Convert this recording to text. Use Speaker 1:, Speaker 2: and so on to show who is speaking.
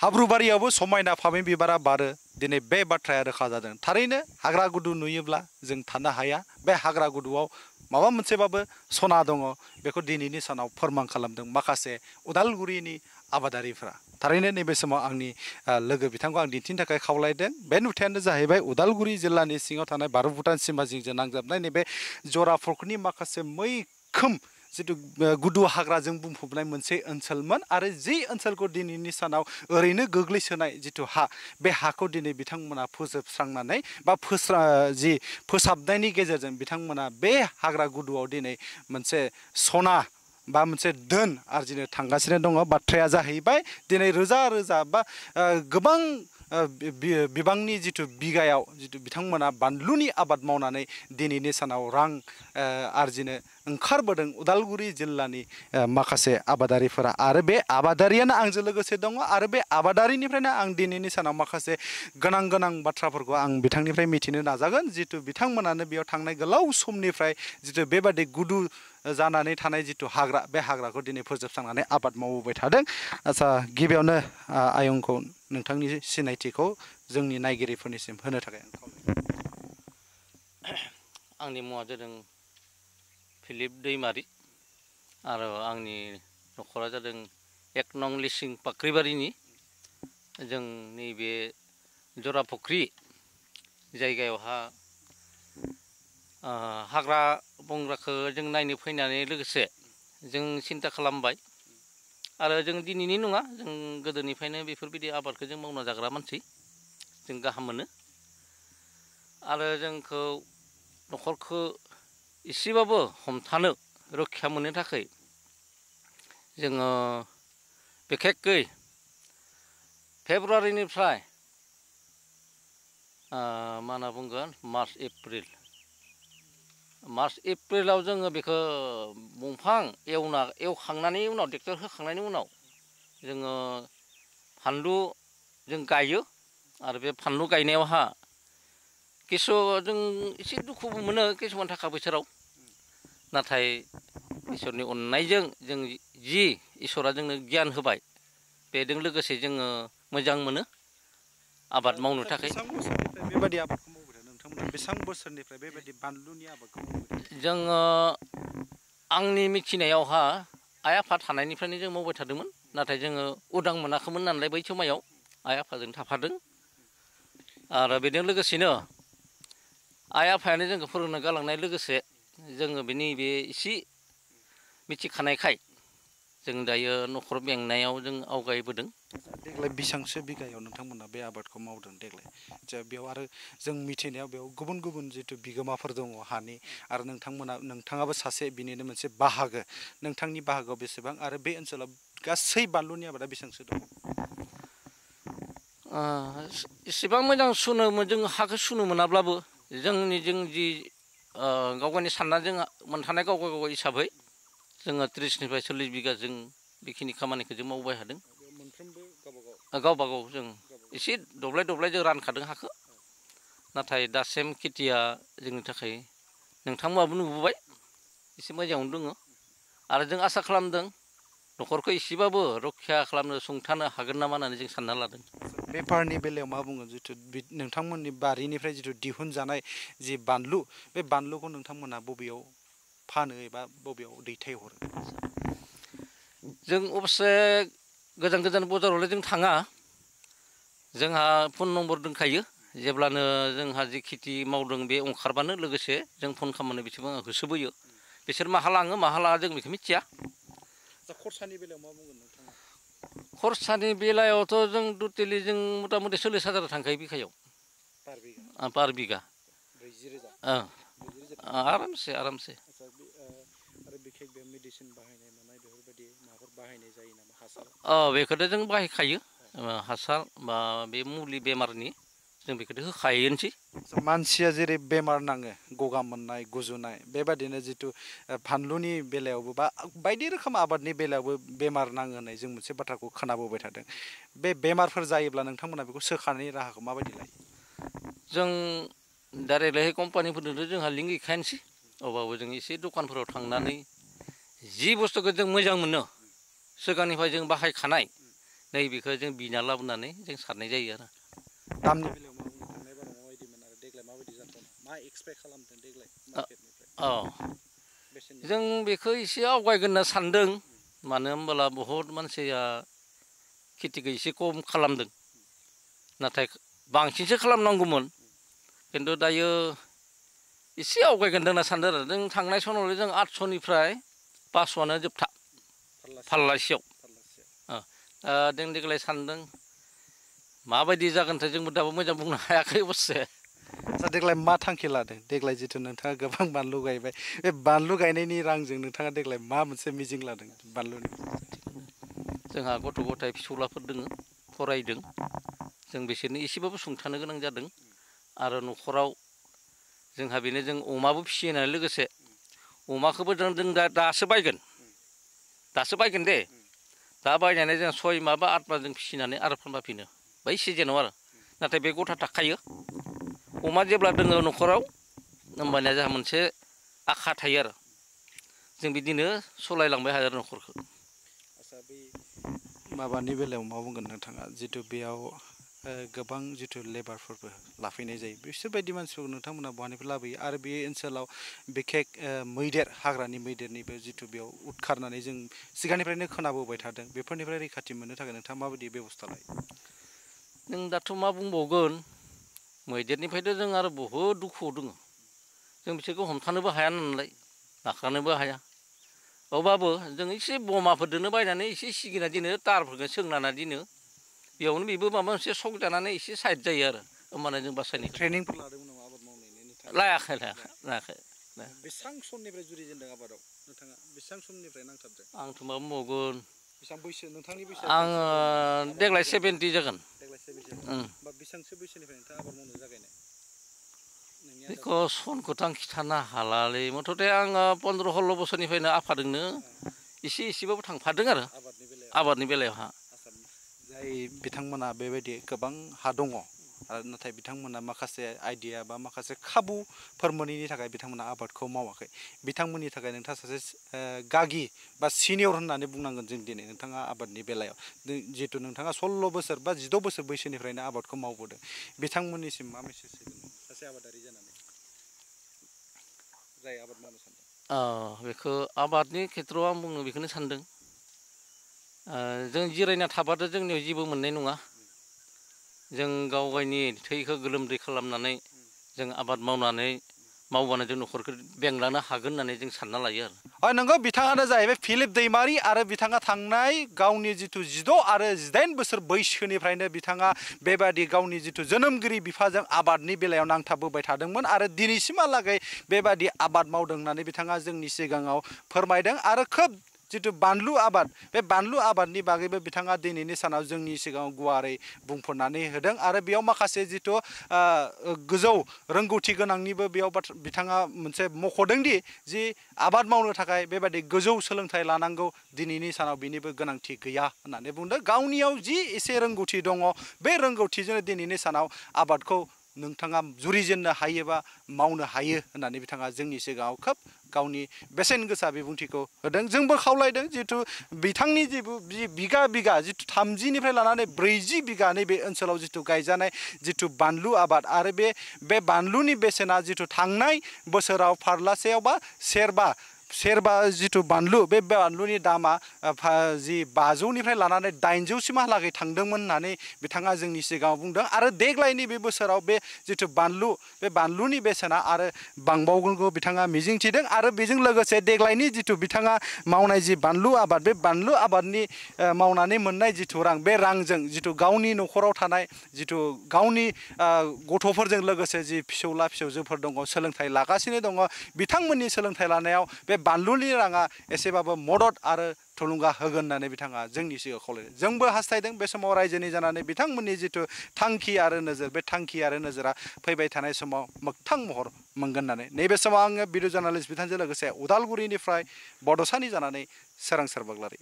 Speaker 1: हाब्रुबारियावबो समायना फामे बिबारा बारो दिनै बे बाथ्राया रोखा जादों थारैनो हाग्रा गुदु नुयोब्ला जों थानो हाया बे हाग्रा गुदुआव माबा मोनसेबाबो सना दङ बेखौ दिनैनि सानाव फोरमान खालामदों माखासे उदालगुरिनि आबादारिफ्रा थारैनो नैबे समाव आंनि लोगो बिथांखौ आं दिन्थिनो थाखाय खावलायदों बे नुथायानो जाहैबाय उदालगुरि जिल्लानि सिङाव थानाय भारत भुटान सिमा जिंजों नांजाबनाय नैबे जरा फुख्रिनि माखासे मैखोम जिथु गुदु हाग्राजों बुंफबनाय मोनसे ओनसोलमोन आरो जि ओनसोलखौ दिनैनि सानाव ओरैनो गोग्लैसोनाय जिथु हा बे हाखौ दिनै बिथांमोना फोजोबस्रांनानै बा फोसाबनायनि गेजेरजों बिथांमोना बे हाग्रा गुदुआव दिनै मोनसे सना बा मोनसे धोन आरजिनो थांगासिनो दङ बाथ्राया जाहैबाय दिनै रोजा रोजा बा गोबां बिबांनि जिथु बिगायाव जिथु बिथांमोना बानलुनि आबाद मावनानै दिनैनि सानाव रां आरजिनो ओंखारबोदों उदालगुरि जिल्लानि माखासे आबादारिफोरा आरो बे आबादारियानो आंजों लोगोसे दङ आरो बे आबादारिनिफ्रायनो आं दिनैनि सानाव माखासे गोनां बाथ्राफोरखौ आं बिथांनिफ्राय मिथिनो नाजागोन जिथु बिथांमोनानो बेयाव थांनाय गोलाव समनिफ्राय जिथु बेबादि गुदु जानानै थानाय जिथु हाग्रा बे हाग्राखौ दिनै फोजोबस्रांनानै आबाद मावबोबाय थादों आच्चा गिबियावनो आयंखौ नोंथांनि सिनायथिखौ जोंनि नायगिरिफोरनिसिम होनो थाखाय आं खावलायबाय।
Speaker 2: आंनि मुङा जादों फिलिप दैमारि आरो आंनि न'खरा जादों 1 नं लिसिं फाख्रिबारिनि जों नैबे जराफुख्रि जायगायावहा हाग्रा बंग्राखौ जों नायनो फैनानै लोगोसे जों सिन्था खालामबाय आरो जों दिनैनि नङा जों गोदोनिफ्रायनो बेफोरबायदि आबादखौ जों मावना जाग्रा मानसि जों गाहाम मोनो आरो जोंखौ न'खरखौ एसेबाबो हमथानो रैखा मोननो थाखाय जोङो बिखेककै फेब्रुवारिनिफ्राय मा होनना बुंगोन मार्च एप्रिलाव जोङो बेखौ दंफां एवखांनायनि उनाव ट्रेक्टर होखांनायनि उनाव जोङो फानलु जों गायो आरो बे फानलु गायनायावहा जों एसे दुखुबो मोनो किसुमान थाखा फैसायाव नाथाय इसोरनि अननायजों जों जि इसोरा जोंनो गियान होबाय बेजों लोगोसे जोङो मोजां मोनो आबाद मावनो थाखाय।
Speaker 1: बेबायदि आबादखौ मावबोदों नोंथांमोना बेसेबां बोसोरनिफ्राय बेबायदि बानलुनि आबादखौ मावबोदों?
Speaker 2: जोङो आंनि मिथिनायावहा आइ आफा थानायनिफ्रायनो जों मावबाय थादोंमोन नाथाय जोङो उदां मोनाखैमोन नालाय बै समायाव आइ आफाजों थाफादों आरो बेजों लोगोसेनो आइ आफायानो जोंखौ फोरोंनो गालांनाय लोगोसे जोङो बे एसे मिथिखानायखाय जों दायो न'खर बेंनायाव जों आवगायबोदों।
Speaker 1: देग्लाय बेसेबांसो बिगायाव नोंथांमोना बे आबादखौ मावदों देग्लाय बेयाव आरो जों मिथिनायाव बेयाव गुबुन जिथु बिगोमाफोर दङ हानि आरो नोंथाङाबो सासे बिनिनो मोनसे बाहागो नोंथांनि बाहागोआव बेसेबां आरो बे ओनसोलाव गासै बानलुनि आबादा बेसेबांसो दङ?
Speaker 2: एसेबां मोजां जों हाखौ सुनो मोनाब्लाबो जों जि गाव गावनि सानना जों मोनखानाय गाव गाव हिसाबै जोङो 30निफ्राय 40 बिगा जों बेखिनि खामानिखौ जों मावबाय थादों। गावबा गाव जों एसे दब्लाय जों रानखादों हाखौ नाथाय दासिम खेथिया जोंनि थाखाय नोंथांमोनाबो नुबोबाय एसे मोजाङावनो दङ आरो जों आसा खालामदों न'खरखौ एसेबाबो रैखा खालामनो सुंथानो हागोन नामा होननानै जों सानना लादों।
Speaker 1: बेफारनि बेलायाव मा बुङो जिथु नोंथांमोननि बारिनिफ्राय जिथु दिहुनजानाय जि बानलु बे बानलुखौ नोंथांमोना बबेयाव फानो एबा बबेयाव दैथायहरो?
Speaker 2: जों अबसे गोजान बाजारावलाय जों थाङा जोंहा फन नम्बर दंखायो जेब्लानो जोंहा जि खेथि मावदों बे ओंखारबानो लोगोसे जों फन खालामनो बिसोरबो होसोबोयो बिसोर माहा लाङो माहा लाङा जों बेखौ मिथिया।
Speaker 1: खरसानि बेलायाव मा बुंगोन नोंथाङा?
Speaker 2: खरसानि बेलायावथ' जों टटेलि जों मथा मथि 40,000 थांखायो बिघायाव पार बिघा
Speaker 1: 40,000
Speaker 2: आरामसे
Speaker 1: आरो बिखेक बे मेडिसिन बाहायनाय मानाय बेफोरबायदि माबाफोर बाहायनाय जायो नामा हासार?
Speaker 2: बेखौथ' जों बाहायखायो हासार बा बे मुलि बेमारनि जों बेखौथ' होखायोनोसै।
Speaker 1: मानसिया जेरै बेमार नाङो गगा मोननाय गुजुनाय बेबादिनो जिथु फानलुनि बेलायावबो बा बायदि रोखोम आबादनि बेलायावबो बेमार नाङो होननाय जों मोनसे बाथ्राखौ खोनाबोबाय थादों बे बेमारफोर जायोब्ला नोंथांमोना बेखौ सोखानायनि राहाखौ माबायदि लायो?
Speaker 2: जों डाइरेक्टलि कम्पानिफोरजोंथ' जोंहा लिंक गैखायानोसै अब्लाबो जों एसे दखानफोराव थांनानै जि बुस्थुखौ जों मोजां मोनो सिगांनिफ्राय जों बाहायखानाय नैबेखौ जों बिना लाबोनानै जों सारनाय जायो आरो
Speaker 1: दामनि बेलायाव मा बुंनो थांनाय बाराव माबायदिमोन आरो देग्लाय माबायदि जाथावना मा एक्सपेक्ट खालामदों देग्लाय मार्केटनिफ्राय बेसेननि
Speaker 2: जों बेखौ एसे आवगायगोन होनना सानदों मानो होनबोला बहुद मानसिया खेथिखौ एसे खम खालामदों नाथाय बांसिनसो खालामनांगौमोन खिन्थु दायो एसे आवगायगोन होनना सानदों आरो जों थांनाय समावल' जों 800निफ्राय 500आनो जोबथा फाल्लासेयाव जों देग्लाय सानदों माबायदि जागोनथाय जोंबो दाबो मोजां बुंनो हायाखै अबस्से
Speaker 1: आच्चा देग्लाय मा थांखि लादों देग्लाय जिथु नोंथाङा गोबां बानलु गायबाय बे बानलु गायनायनि रांजों नोंथाङा देग्लाय मा मोनसे मिजिं लादों बानलुनि
Speaker 2: जोंहा गथ' गथाय फिसौलाफोर दङ फरायदों जों बिसोरनो एसेबाबो सुंथानो गोनां जादों आरो न'खराव जोंहा बेनो जों अमाबो फिसियो नालाय लोगोसे अमाखौबो जों दासो बायगोन दे दा बायनानै जों 6 माह बा 8 माह जों फिसिनानै आरो फानफिनो बै सिजोनाव आरो नाथाय बे गथा थाखायो अमा जेब्ला दोङो न'खराव होमबानिया जोंहा मोनसे आखा थायो आरो जों बिदिनो सालायलांबाय हायो आरो न'खरखौ
Speaker 1: आच्चा बै माबानि बेलायाव मा बुंगोन नोंथाङा जिथु बेयाव गोबां जिथु लेबारफोरबो लाफैनाय जायो बिसोरबायदि मानसिफोरखौ नोंथांमोना बहानिफ्राय लाबोयो आरो बे ओनसोलाव बिखेक मैदेर हाग्रानि मैदेरनिबो जिथु बेयाव उदखारनानै जों सिगांनिफ्रायनो खोनाबोबाय थादों बेफोरनिफ्राय रैखाथि मोननो थाखाय नोंथाङा माबायदि बेब'स्था लायो
Speaker 2: जों दाथ' मा बुंबावगोन मैदेरनिफ्रायथ' जों आरो बहुद दुखुआव दङ जों बिसोरखौ हमथानोबो हाया नालाय नाख्रानोबो हाया अब्लाबो जों एसे बमाफोरजोंनो बायनानै एसे सिगिना दिनो तारफोरखौ सोंनानै दिनो बेयावनो बेबो माबा मोनसे सक जानानै एसे साइड जायो आरो होमबानो जों बासायनो
Speaker 1: ट्रेनिंफोर लादोंमोन नामा आबाद मावनायनि नोंथाङा
Speaker 2: लायाखै
Speaker 1: बेसेबां समनिफ्राय जुरिजेनदों आबादाव नोंथाङा बेसेबां समनिफ्राय नांथाबदों
Speaker 2: आंथ' मा बुंबावगोन
Speaker 1: बेसेबां बैसो नोंथांनि बैसोआ
Speaker 2: आङो देग्लाय 70 जागोन
Speaker 1: देग्लाय 70 बा बेसेबांसो बैसोनिफ्राय नोंथाङा आबाद मावनो जागायनाय
Speaker 2: बेखौ सनखौथ' आं खिथानो हालालै मथथे आङो 15-16 बोसोरनिफ्रायनो आफादोंनो एसेबाबो थांफादों आरो आबादनि बेलायावहा
Speaker 1: जाय बिथांमोना बेबायदि गोबां हा दङ आरो नाथाय बिथांमोना माखासे आइडिया बा माखासे खाबुफोर मोनैनि थाखाय बिथांमोना आबादखौ मावाखै बिथांमोननि थाखाय नोंथाङा सासे गागि बा सिनियर होननानै बुंनांगोन जों दिनै नोंथाङा आबादनि बेलायाव जिहेतु नोंथाङा 16 बोसोर बा 16 बोसोर बैसोनिफ्रायनो आबादखौ मावबोदों बिथांमोननिसिम मा मेसेज होगोन सासे आबादारि जानानै जाय आबाद मावनो सानदों
Speaker 2: बेखौ आबादनि खेथ्रआव आं बुंनो बेखौनो सानदों जों जिरायना थाबाथ' जोंनियाव जेबो मोननाय नङा जों गाव गावनि थैखौ गोलोमदै खालामनानै जों आबाद मावबानो जों न'खरखौ बेंलांनो हागोन होननानै जों सानना लायो आरो
Speaker 1: नोंगौ बिथाङानो जाहैबाय फिलिप दैमारि आरो बिथाङा थांनाय गावनि जिथु 16 आरो 18 बोसोर बैसोनिफ्रायनो बिथाङा बेबादि गावनि जिथु जोनोमगिरि बिफाजों आबादनि बेलायाव नांथाबबोबाय थादोंमोन आरो दिनैसिमहालागै बेबादि आबाद मावदों होननानै बिथाङा जोंनि सिगाङाव फोरमायदों आरो खोब जिथु बानलु आबाद बे बानलु आबादनि बागैबो बिथाङा दिनैनि सानाव जोंनि सिगाङाव गुवारै बुंफोरनानै होदों आरो बेयाव माखासे जिथु गोजौ रोंगौथि गोनांनिबो बेयाव बिथाङा मोनसे मख'दोंदि जि आबाद मावनो थाखाय बेबादि गोजौ सोलोंथाइ लानांगौ दिनैनि सानाव बिनिबो गोनांथि गैया होननानै बुंदों गावनियाव जि एसे रोंगौथि दङ बे रोंगौथिजोंनो दिनैनि सानाव आबादखौ नोंथाङा जुरिजेननो हायोबा मावनो हायो होननानै बिथाङा जोंनि सिगाङाव खोब गावनि बेसेन गोसा बिबुंथिखौ होदों जोंबो खावलायदों जिथु बिथांनि बिगा जिथु 30निफ्राय लानानै 40 बिगा नैबे ओनसोलाव जिथु गायजानाय जिथु बानलु आबाद आरो बे बानलुनि बेसेना जिथु थांनाय बोसोराव फारलासेयाव बा सेरबा जिथु बानलु बे बानलुनि दामा जि 500निफ्राय लानानै 800सिमहालागै थांदोंमोन होननानै बिथाङा जोंनि सिगाङाव बुंदों आरो देग्लायनि बे बोसोराव बे जिथु बे बानलुनि बेसेना आरो बांबावगोनखौ बिथाङा मिजिंथिदों आरो बेजों लोगोसे देग्लायनि जिथु बिथाङा मावनाय जि बानलु आबाद बे बानलु आबादनि मावनानै मोननाय जिथु रां बे रांजों जिथु गावनि न'खराव थानाय जिथु गावनि गथ'फोरजों लोगोसे जि फिसौजोफोर दङ सोलोंथाइ लागासिनो दङ बिथांमोननि सोलोंथाइ लानायाव बे बानलुनि राङा एसेबाबो मदद आरो थुलुंगा होगोन होननानै बिथाङा जोंनि सिगाङाव खावलायदों जोंबो हास्थायदों बे समाव रायजोनि जानानै बिथांमोननि जिथु थांखि आरो नोजोर बे थांखि आरो नोजोरा फैबाय थानाय समाव मोगथां महर मोनगोन होननानै नैबे समाव आङो भिडिअ जार्नालिस्ट बिथांजों लोगोसे उदालगुरिनिफ्राय बड'सानि जानानै सोरां बाग्लारि